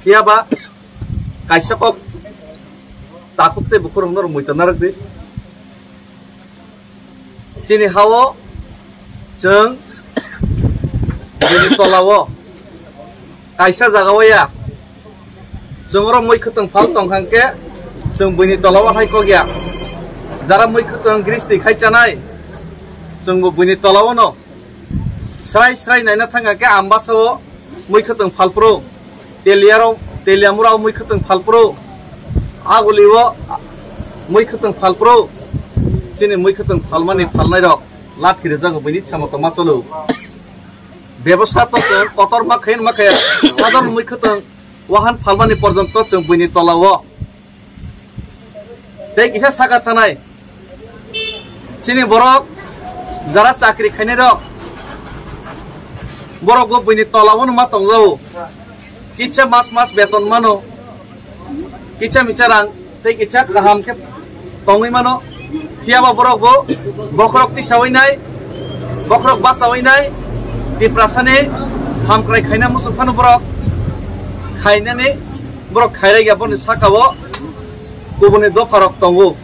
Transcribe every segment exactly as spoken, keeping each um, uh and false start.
Phiya ba kaisa kok takhuk tei bukhuk rokno rwngwi tongna rwdi. Chini hao chwng bini tolao kaisa jagao ya. Chwng oro mui khwtwng phal tong kha hwnkhe chwng buini tolao hai kok ya. Jara mui khwtwng gristi khai chanai chwngbo buini tolao no srai srai naina thang kha hwnkhe Ambasao mui khwtwng phalphru, Teliarok, Teliamurao mui khwtwng phalphru, Agulio mui khwtwng phalphru, chini mui khwtwng phalmani phalnairok lathi rwjago buini chamo tongma cholo. Bebosa to chwng kotor ma khayan ma khaya, sadharon mui khwtwng wahan phalmani porjonto chwng buini tolao. Tei kisa saka thanai, chini borok jara chakri khainai rok, borok bo buini tolao no ma tongjago. Kisa mas mas beton mano, kisa misa rang tei kisa kaham khe tongwi mano. Phiya ba borok bo bokhorok tisawi nai, bokhorok basawi nai, Tiprasani hamkrai khaina muchung phano borok khainani, borok khairaiya boni sakao kubuni dopharok tongo.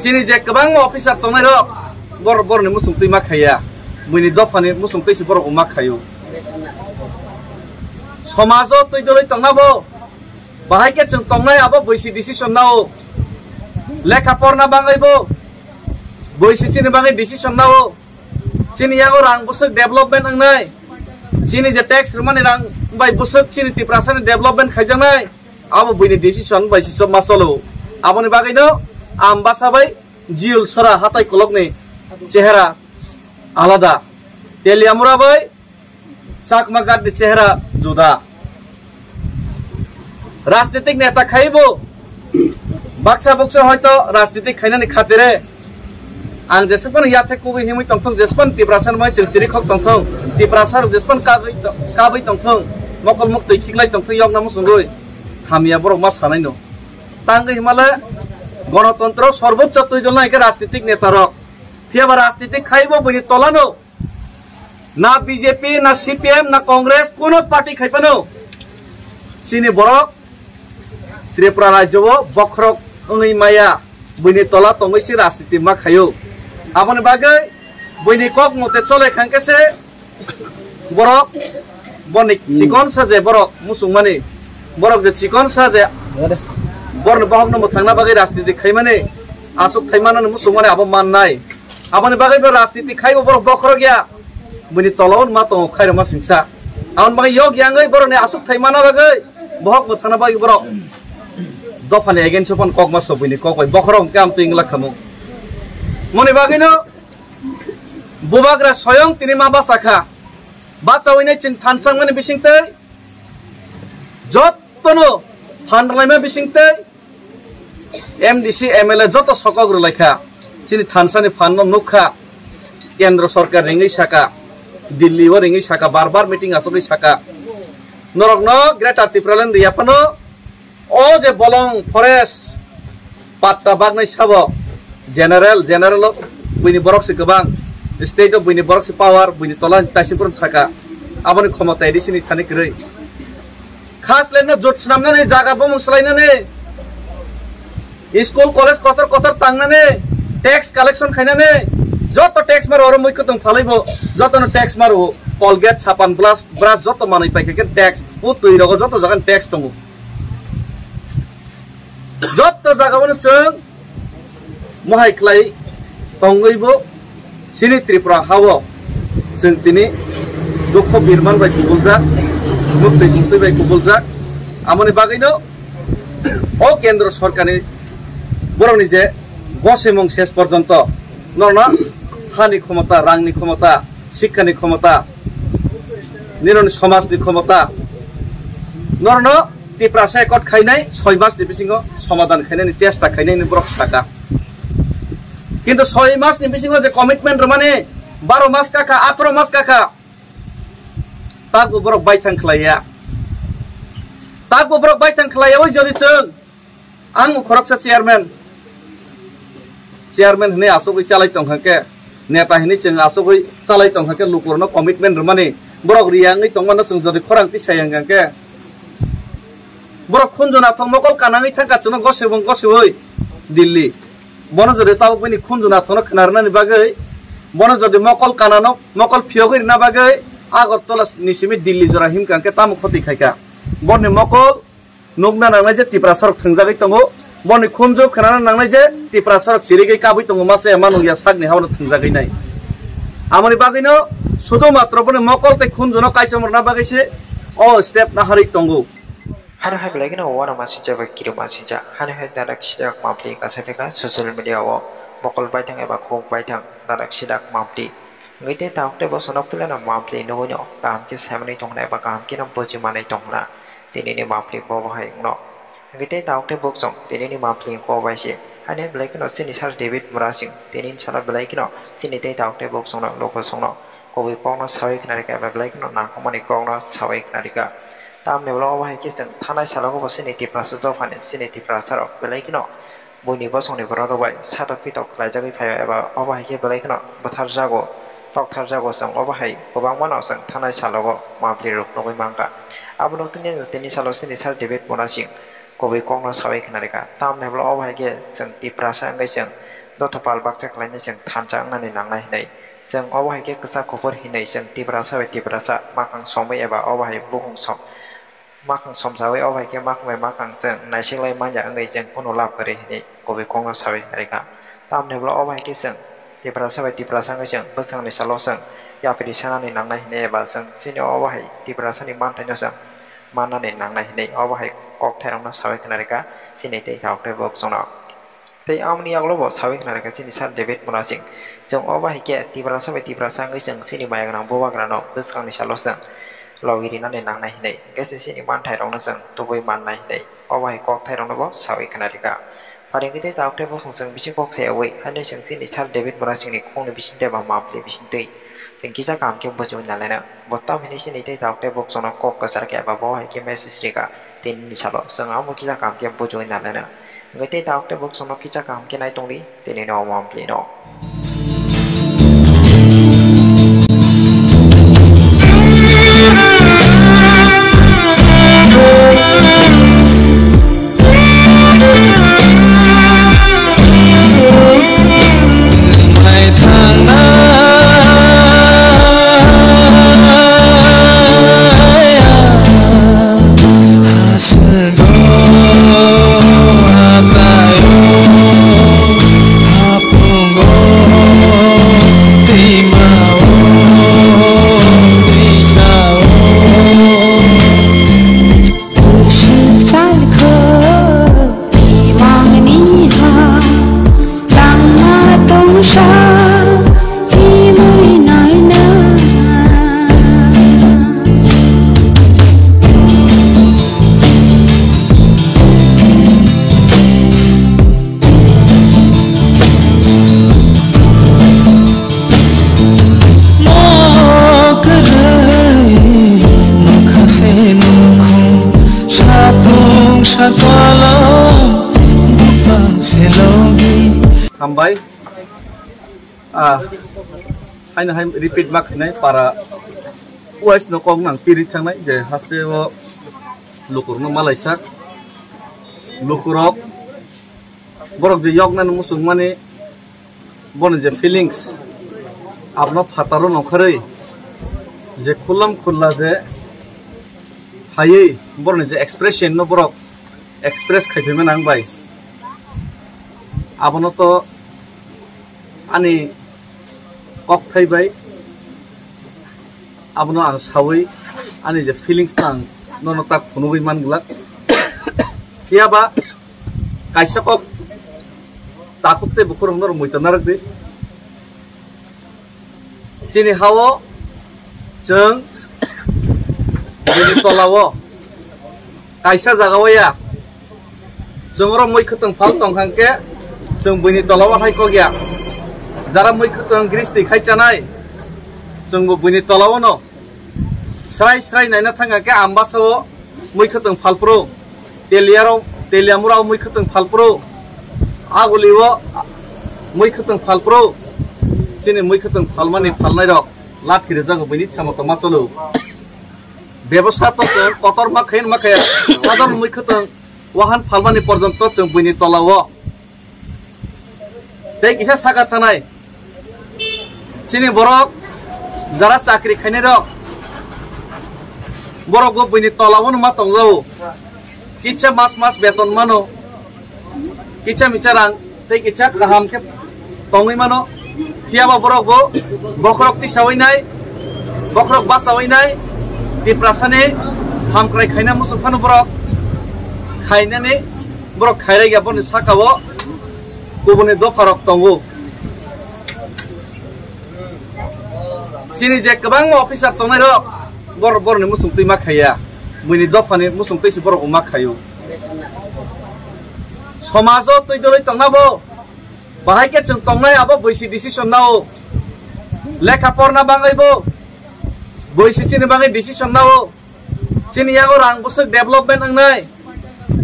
Chini je kwbangma officer tongnairok bor-, boroni muchungtwi ma khaiya, buini dophani muchungtwi se borok ma khaio. Somajo twi dwlwi tongna bo, bahai khe chwng tongnai abo buisi decision nao. Lekha porna bangwi bo buisi chini bagwi decision nao. Chini yago rang bwswk development wngnai, chini je tax rwmani rang bai bwswk chini Tiprasani development khaijaknai, abo buini decision bai se chopma cholo. Aboni bagwino Ambasa bai Jiul Sora hatai kolokni chehera alada. Teliamura bai Chakma Ghat ni chehera juda. Rajnitik neta khai bo baksa buksa hoito rajnitik khainani khatire ang jesukmani yathek kugui himwi tongthung, jesukmani Tiprasa ni mai chwng chiri khok tongthung, Tiprasa rok jesukmani kagwi to-, kabwi tongthung, mokol muktwi khiklai tongthung, yokna muchungwi hamya borok ma sanai no. Tangwi himale gonotontro sorbochcho twi dol nai khe rajnitik neta rok. Phiya ba rajnitik khai bo buini tola no. Na B J P, na C P M, na Congress, kuno party khai phano chini borok Tripura rajyo o bokhorok wngwi maya, buini tola tongwi se rajniti ma khaio. Aboni bagwi buini kok mote chole khang khe se borok boni chikon sa je borok muchungmani, borok je chikon sa je borni bohokno mwthangna bagwi rajniti khaimani, aswk thaimanani muchungmani abo mannai. Aboni bagwi bo rajniti khai bo borok bokhorok ya. Bini tola o ma tongo khairokma singsa. Aboni bagwi yok yangwi borokni aswk thai mana bagwi bohok mwthangna bagwi borok dophani against o phano kok ma so buini kok bai bokhorok hwnkhe amtwi wngla khamu. Moni bagwino bubagra soyong tini ma bachakha. Bachawi nai chwng thansa wngmani bisingtwi jottono phan rwlaima bisingtwi M D C, M L A joto sokok rwlaikha. Chini thansani phanno nukha. Kendro sorkar ringwi saka, Delhi o ringwi saka, bar bar meeting asogwi saka. Norokno Greater Tipraland riya phano o je bolong forest patta bagnai sabo general, general o buini borok se kwbang, state o buini borok se power, buini tola taisinphuru saka. Aboni khomota A D C ni thani kwrwi. Khas leno jot swnamnani, jaga bumung swlainani, school college kotor kotor tangnani, tax collection khainani, joto tax maro oro mui kwtwng phalaibo, jotono tax maro, Colgate, sapan, brush, brush joto manwi paikha khe tax, o twi rogo joto jaga tax tongo. Joto jaga bono chwng mohai khlai tongwibo chini Tripura hao chwng tini dukho birman bai kubuljak, muktwi muktwi bai kubuljak. Amoni bagwino o kendro sorkarni borokni je gosemung ses porjonto norno hani khomota, rangni khomota, sikkani khomota, nini somajni khomota, norno Tiprasa ekot khainai soi mas ni bisingo somadan khainani chesta khainai ni borok saka. Kintu soi mas ni bisingo je commitment rwmani baro mas kakha, atro mas kakha, takbo borok baithang khlaiya. Takbo borok baithang khlaiya, oi jodi chwng, ang khoroksa chairman, chairman hwnwi asugwi chalai tongkha khe, neta hwnwi chwng asugwi chalai tongkha khe, lukurokno commitment rwmani Borok riya wngwi tongmano chwng jodi khorang tisai wngkha khe, borok khunju nathok mokol kanangwi thangkha chwngno gosibong gosiwi Delhi. Bono jodi tabuk bini khunju nathokno khwnarwnani bagwi, bono jodi mokol kanano mokol phiyogwi rwna bagwi Agartala ni simi Delhi jora himkha khe tamo khoti khaikha. Borni mokol nukna nangnai je Tiprasarok thwngjagwi tongo, boni khunju khwnana nangnai je Tiprasarok chirigwi kabwi tongo, masa ya manung ya sakni haono thwngjagwi nai. Amoni bagwino sudu matro boni mokol tei khunjuno kaichom rwna bagwi se o step naharwi tongo. Hano hai belai kheno uanama sincha bai kirima sincha. Hano hai darak siyak mapli kasai phaikha social media o mokol baithang eba khuk baithang darak sidak mapli. Wngwi tei tabuk tei bosongno puilano mapli nugwino kaham khe saimanwi tongna eba kaham kheno bujimanwi tongna. Tinini mapli bo bahai wngno. Hingke tei tabuk tei buk chwng tinini mapli wngkha bai se. Haino belai kheno chini sir David Murasing tinini salo belai kheno chini tei tabuk tei buk chwngno luku chwngno kubui kokno sawi khna rikha eba belai kheno nangkukmani kokno sawi khna rikha. Tamni ulo obo hai khe chwng thanai salo bo chini Tiprasa dophani chini Tiprasa rok belai kheno buini bosongni borok rok bai satok pitok khlaijagwi phaio eba obo hai khe belai kheno bwtharjago, toktharjago chwng obo hai kwbangmano chwng thanai salogo mapli rok nugwi mankha. Abono tini tini salo chini sir David Murasing kubui kokno sawi khna rikha. Tamni hwnba obo hai khe chwng Tiprasa wngwi chwng dothopal baksa khlainai chwng thansa wngnani nangnai hinwi. Chwng obo hai khe kwchak kuphur hinwi chwng Tiprasa bai Tiprasa makhang somwi eba obo hai bukhung som makhang somsawi obo hai khe makhang bai makhang chwng naiseklai manya wngwi chwng kunu lab kwrwi hinwi kubui kokno sawi khna rikha. Tamni hwnba obo hai khe chwng Tiprasa bai Tiprasa wngwi chwng bwskangni salo chwng yapri sanani nangnai hinwi eba chwng chini obo hai Tiprasani manthaino chwng mannani nangnai hinwi obo hai kokthairokno sawi khna rikha chini tei tabuk tei buk chwngno. Tei amoni yagulo bo sawi khna rikha chini sir David Murasing. Chwng obo hai khe Tiprasa bai Tiprasa wngwi chwng chini maya gwnang bubagrano bwskangni salo chwng logi rinani nangnai hinwi. Hwnkhe se chini manthairokno chwng tubui mannai hinwi obo hai kokthairokno bo sawi khna rikha. Pharingkhe tei tabuk tei bosong chwng bisi kok sayawi haino chwng chini sir David Murasingni khungni bisingtwi eba mapli bisingtwi chwng kisa kaham khe bujiwi nalaina. Bo tamo hinwi chini tei tabuk tei bosongno kok kwchar khe eba bo hai khe message rikha. Tinini salo chwng amo kisa kaham khe bujiwi nalaina. Hwnkhe tei tabuk tei bosongno kisa kaham khe nai tongdi, tinino omo ampli no. Chal kho imangni ha langma tongsa himui naina. Hambai. Ah, haino hai repeat ma khainai para wise no kok nang piri thangnai je haste o lukurno malaisa lukurok borok je yoknani muchungmani boni je feelings abono phataro nongkharwi je khulam khulla je phaiwi boroni je expression no borok express khai phaima nang bai abono to ani kokthai bai abono ang sawi ani je feelings no ang nono tak phunugwi man glak. Phiya ba kaisa kok takhuk tei bukhuk rok norok muitu narwk di. Chini hao chwng bini tola o kaisa jaga o ya. Chwng oro mui khwtwng phal tong kha khe chwng buini tola o hai kok ya. Jara mui khwtwng gristi khai chanai chwng bo buini tola o no srai srai naina thang kha khe Ambasa o mui khwtwng phal phuru, Teliaro, Teliamura o mui khwtwng phal phuru, Aguli o mui khwtwng phal phuru, chini mui khwtwng phalmani phalnai rok. lathi rwjago, buini samo tongma cholo. Bebosta to chwng kotor ma khayan ma khaya, sador mui khwtwng wahan phalmani porjonto chwng buini tola o. Tei kisa saka thanai, chini borok jara chakri khainai rok, borok bo buini tola o ma tongjago. Kisa mas mas beton mano, kisa misa rang tei kisa kaham khe tongwi mano. Phiya ba borok bo bokhorok tisawi nai, bokhorok bachawi nai, Tiprasani hamkrai khaina muchung phano borok khainani, borok khairai ya boni saka o kubuni dopha rok tongo. Chini je kwbangma officer tongnai rok, bor-, borni muchung twi ma khaiya, buini dophani muchung twi se borok ma khaio. Somajo twi dwlwi tongna bo, bahai khe chwng tongnai abo buisi decision nao. Lekha porna bangwi bo buisi chini bagwi decision nao. Chini yago rang bwswk development wngnai,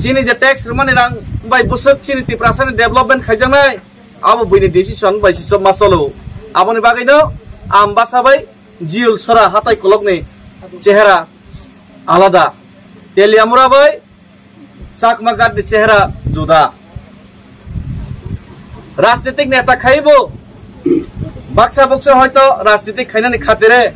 chini je tax rwmani rang bai bwswk chini Tiprasani development khaijaknai, abo buini decision bai se chopma cholo. Aboni bagwino Ambasa bai Jiyul Sora hatai kolokni chehera alada. Teliamura bai Chakma Ghat ni chehera juda. Rajnitik neta khaibo baksa buksa hoito rajnitik khainani khatire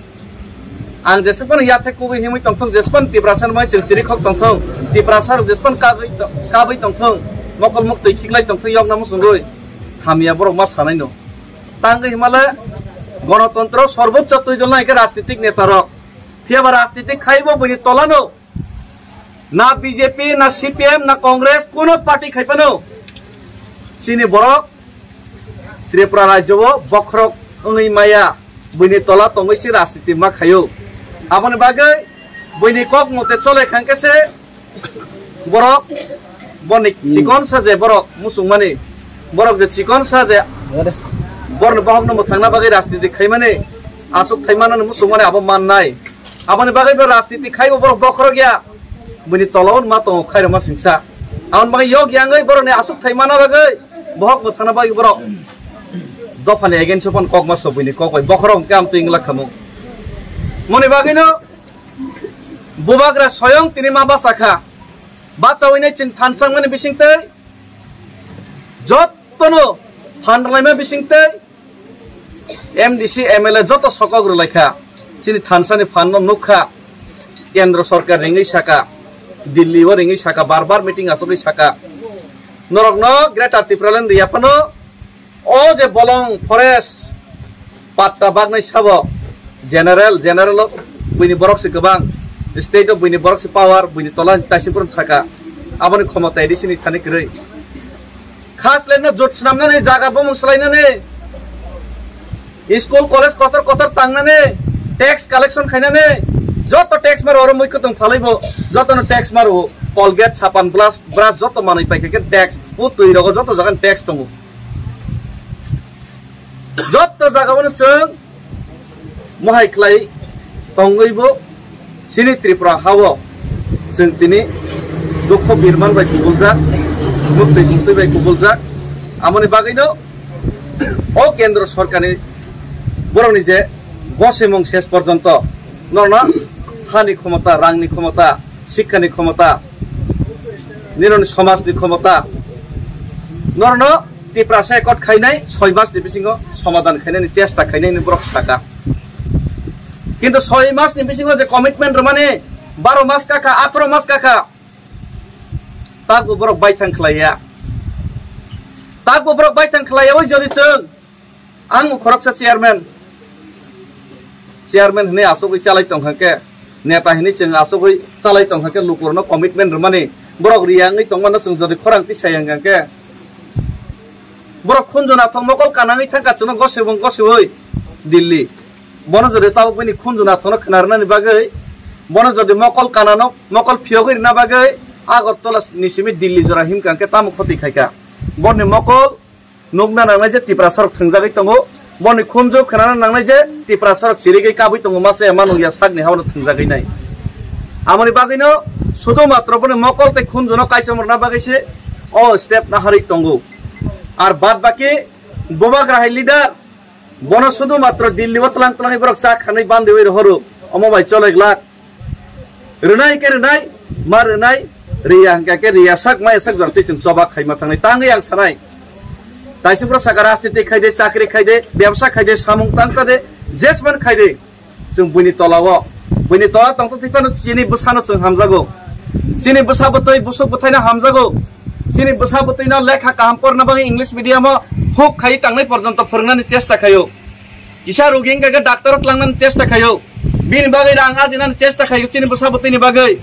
ang jesukmani yathek kugui himui tongthung, jesukmani Tiprasa ni mai chwng chiri khok tongthung, Tiprasa rok jesukmani kagui to-, kabui tongthung, mokol muktwi khiklai tongthung yokna muchungui hamya borok ma sanai no. Tangwi himale gonotontro sorboccho twi dol nai khe rajnitik neta rok. Phiya ba rajnitik khaibo buini tolano na B J P, na C P M, na Congress, kuno party khai phano chini borok Tripura rajyo o bokhorok wngwi maya, buini tola tongwi se rajniti ma khaio. Aboni bagwi buini kok mote chole khang khe se borok boni chikon sa je borok muchungmani, borok je chikon sa je borni bohokno mwthangna bagwi rajniti khaimani, aswk thaimanani muchungmani abo mannai. Aboni bagwi bo rajniti khaibo borok bokhorok ya. Buini tola o ma tongo khairokma singsa. Aboni bagwi yok yangwi borokni aswk thai mana bagwi bohok mwthangna bagwi borok dophani against o phano kokma so buini kok bai bokhorok hwnkhe amtwi wngla khamu. Moni bagwino bubagra soyong tini ma bachakha. Bachawi nai chwng thansa wngmani bisingtwi jottono phan rwlaima bisingtwi M D C, M L A joto sokok rwlaikha. Chini thansani phanno nukha. Kendro sorkar ringwi saka, Delhi o ringwi saka, bar bar meeting achugwi saka. Norokno Greater Tipraland riya phano o je bolong forest patta baknai sabo general, general o buini borok se kwbang, state o buini borok se power, buini tola taisingphuru saka. Aboni khomota A D C ni thani kwrwi. Khas leno jot swnamnani, jaga bumung swlainani, school college kotor kotor tangnani, tax collection khainani, joto tax maro oro mui kwtwng phalaibo, jotono tax maro, Colgate, sapan, brush, brush joto manwi paikha khe tax, o twi rogo joto jaga tax tongo. Joto jaga bono chwng mohai khlai tongwi bo chini Tripura hao chwng tini dukho birman bai kubuljak, muktwi muktwi bai kubuljak. Amoni bagwino o kendro sorkarni borokni je gosimung ses porjonto norno hani khomota, rangni khomota, sikkani khomota, nironi somajni khomota norno Tiprasa accord khainai soi mas ni bisingo somadan khainani chesta khainai ni borok saka. Kintu soi mas ni bisingo je commitment rwmani baro mas kakha, atharo mas kakha, takbo borok baithang khlaiya. Takbo borok baithang khlaiya, oi jodi chwng ang khoroksa chairman, chairman hwnwi asugwi chalai tongkha khe, neta hwnwi chwng asugwi chalai tongkha khe, lukurokno commitment rwmani borok riya wngwi tongmano chwng jodi khorang tisai wngkha khe, borok khunju nathok mokol kanangwi thangkha chwngno gosibung gosiwi Delhi. Bono jodi tabuk bini khunju nathokno khna rwnani bagwi, bono jodi mokol kanano mokol phiyogwi rwna bagwi Agartala ni simi Delhi jora himkha khe tamo khoti khaikha? Boni mokol nukna nangnai je Tiprasarok thwngjagwi tongo, boni khunju khnana nangnai je Tiprasarok chirigwi kabwi tongo, masa ya manung ya sakni haono thwngjagwi nai. Amoni bagwino sudu matro boni mokol tei khunjuno kaichom rwna bagwi se o step naharwi tongo. Ar bad baki bubagra hai leader Bono sudu matro Delhi o tlang tlang borok cha khanai bandi oi rohoro. Omo bai cholai glak. Rwnai ke rwnai, ma rwnai, riya hwnkha ke riya sak maya sak jora twi chwng choba khaima thangnai. Tangwi ang sanai. Taisingpro saka rajniti khaide, chakri khaide, byabsa khaide, samung tangtade, jesman khaide. Chwng buini tola o, buini tola tongtwtwi phano chini bwsano chwng hamjago. Chini bwsa bwtwi busuk bwthaino hamjago. Chini bwsa bwtwino lekha kaham porna bagwi English medium o huk khai tangnai porjonto phwrwngnani chesta khaio. Kisa rogi wngkha khe doctor o tlangnani chesta khaio. Bini bagwi rang ajinani chesta khaio chini bwsa bwtwini bagwi.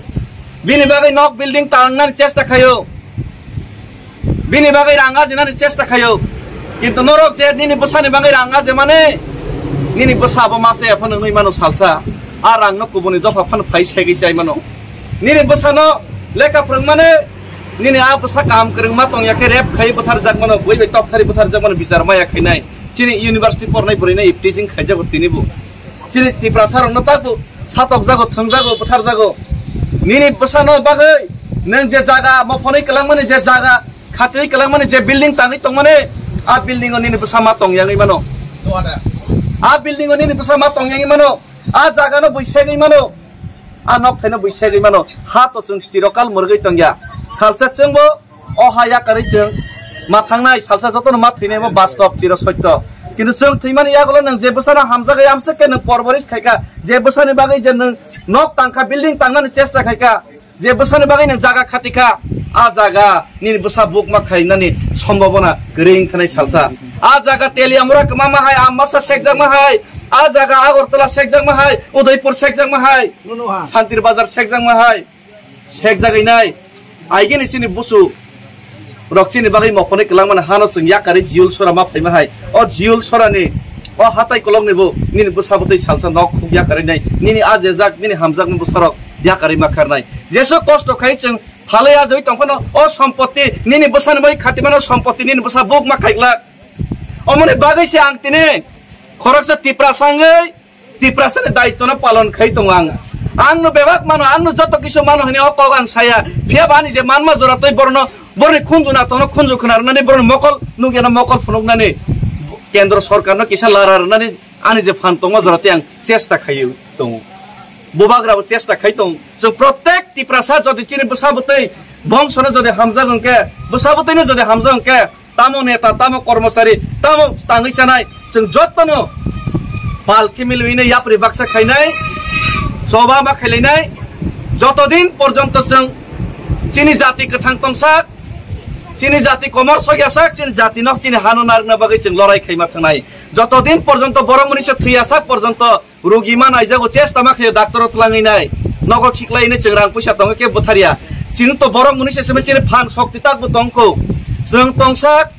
Bini bagwi nok building tangnani chesta khaio. Bini bagwi rang ajinani chesta khaio. Kintu norok je nini bwsani bagwi rang aje mane, nini bwsa abo mase phano wngwi mano salsa. A rangno kubuni dopha phano phai segwi chai mano. Nini bwsano lekha phwrwng mane, nini a bwsa kaham kwrwngma tongya khe rep khai bwtharjak mano, bui bai tokthari bwtharjak mano, bichar maya khainai. Chini university pornai bwrwino teaching khaijago tinibo. Chini Tiprasa rokno tago satokjago, thwngjago, bwtharjago. Nini bwsano bagwi nwng je jaga mophonwi kwlangmani je jaga, khatwi kwlangmani je building tangwi tongmani, a building o nini bwsa ma tongyangwi mano. A building o nini bwsa ma tongyangwi mano. A jaga no bui segwi mano. A nok thaino bui segwi mano. Ha to chwng chirokal mwrwgwi tongya. Salsa chwngbo o ha yakarwi chwng ma thangnai, salsa jotono ma thwinai, omo bastop chiro sotto. Kintu chwng thwimani yagulo nwng je bwsano hamjagwi amswk khe nwng porboris khaikha, je bwsani bagwi je nwng nok tangkha, building tangnani chesta khaikha, je bwsani bagwi nwng jaga khatikha, a jaga nini bwsa buk ma khainani sombhabona kwrwi wngkha nai salsa. A jaga Teliamura kwmama hai, Ambasa sekjakma hai, a jaga Agartala sekjakma hai, Udaipur sekjakma hai, Santir Bazar sekjakma hai. Sekjagwi nai. Aigini chini busu rok chini bagwi mophonwi kwlangmani hano chwng yakarwi Jiyul sora ma phaima hai. O Jiyul sorani o hatai kolokni bo nini bwsa bwtwi salsa nok khuk yakarwi nai. Nini ajejak, nini hamjakni bwsarok yakarwi ma kharnai. Jesu kosto khai chwng phalwi ajwi tongphano o sompoti nini bwsani bai khatimano sompoti nini bwsa buk ma khaiglak. Omoni bagwi se ang tini khoroksa Tiprasa wngwi Tiprasani daitwno palon khai tongo ang. Angno bebak mano, angno joto kisu mano hwnwi o kok ang saya. Phiya ba ani je manma jora twi borno, borni khunju na tono khunju khna rwnani, borni mokol nukya na mokol phunuknani, kendro sorkarno kisa lara rwnani ani je phan tongma jora tei ang chesta khai tongo. Bubagrabo chesta khai tongo. Chwng protek Tiprasa jodi chini bwsa bwtwi bongsono jodi hamjak hwnkhe, bwsa bwtwino jodi hamjak hwnkhe, tamo neta, tamo kormochari, tamo tangwi chanai, chwng jottono pal khimilwino yapri baksa khainai, choba ma khailainai, jotodin porjonto chwng chini jati kwthang tongsak, chini jati komor sogyasak, chini jati nok chini hano narwkna bagwi chwng lorai khaima thangnai. Jotodin porjonto borok mwnwi se thwiyasak porjonto, rugi ma naijago, chesta ma khaio, doctor o twlangwi nai, nogo khiklai nai, chwng rang puisa tongo khe bwtharya. Chwng to borok mwnwi se simi chini phan sokti tak bo tongkho. Chwng tongsak,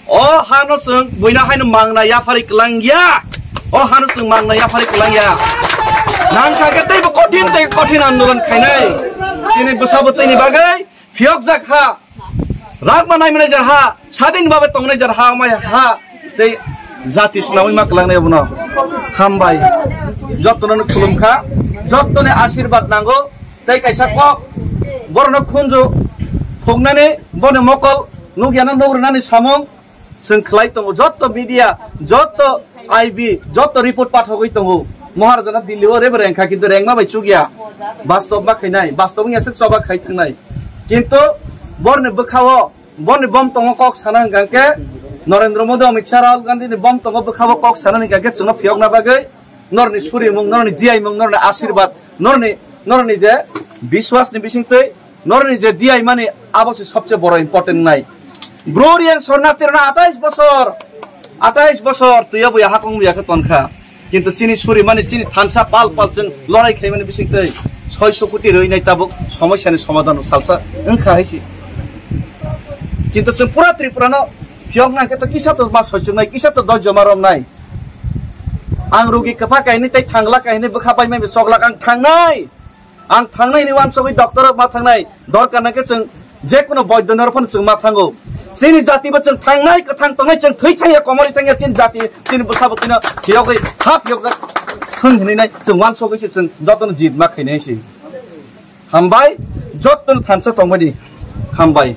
o hano chwng buina haino mangna yaphari kwlangya. O hano chwng mangna yaphari kwlangya. Nangkha khe teibo kothin tei kothin andolon khainai. Chini bwsa bwtwini bagwi phiyokjak ha, ragma naimani jar ha, sadin babe tongnai jar ha, mai ha, tei jati swnamwi ma kwlangnai abono. Hambai. Jottono khulumkha, jottoni asirbat nango, tei kaisa kok, borokno khunju phuknani, boni mokol, nukyano nugrwnani samung, Chwng khlai tongo, jotto media, jotto I B, jotto report pathogwi tongo. Maharajana Delhi o rebe rengkha, kintu rengma bai chukya. Bastob ma khainai, bastob wngya swk choba khai thangnai. Kintu borni bwkhao, borni bom tongo kok sana hwnkha khe, Narendra Modi, Amit Shah, Rahul Gandhi ni bom tongo bwkhao kok sana hwnkha khe chwngno phiyokna bagwi, norni surimung, norni diyaimung, norni asirbat, norni, norni je biswas ni bisingtwi, Norni je diyaimani abo se sobse boro important nai. Bro Riang Sornathi rwna atais bosor, atais bosor twiya buya hakong buya khe tonkha. Kintu chini surimani chini thansa pal pal chwng lorai khaimani bisingtwi soiso koti rwi nai tabuk somosyani somadhan salsa wngkha hai se. Kintu chwng pura Tripura no phiyok nang khe to kisa to ma soichung nai, kisa to dojjo ma rom nai. Ang rugi kwpha kainwi tei thangla kainwi bwkha bai mai chokla ang thangnai. Ang thangnai ni uansugwi doctor rok ma thangnai, dorkar nangkhe chwng jekunu boidyo ni oro phano chwng ma thango. Chini jati bo chwng thangnai, kwthang tongnai, chwng thwi thangya, komorwi thangya, chini jati, chini bwsa bwtwino phiyogwi ha phiyokjak thwng hwnwi nai chwng uansugwi se chwng jotono jit ma khainai se. Hambai, jotono thansa tongmani. Hambai.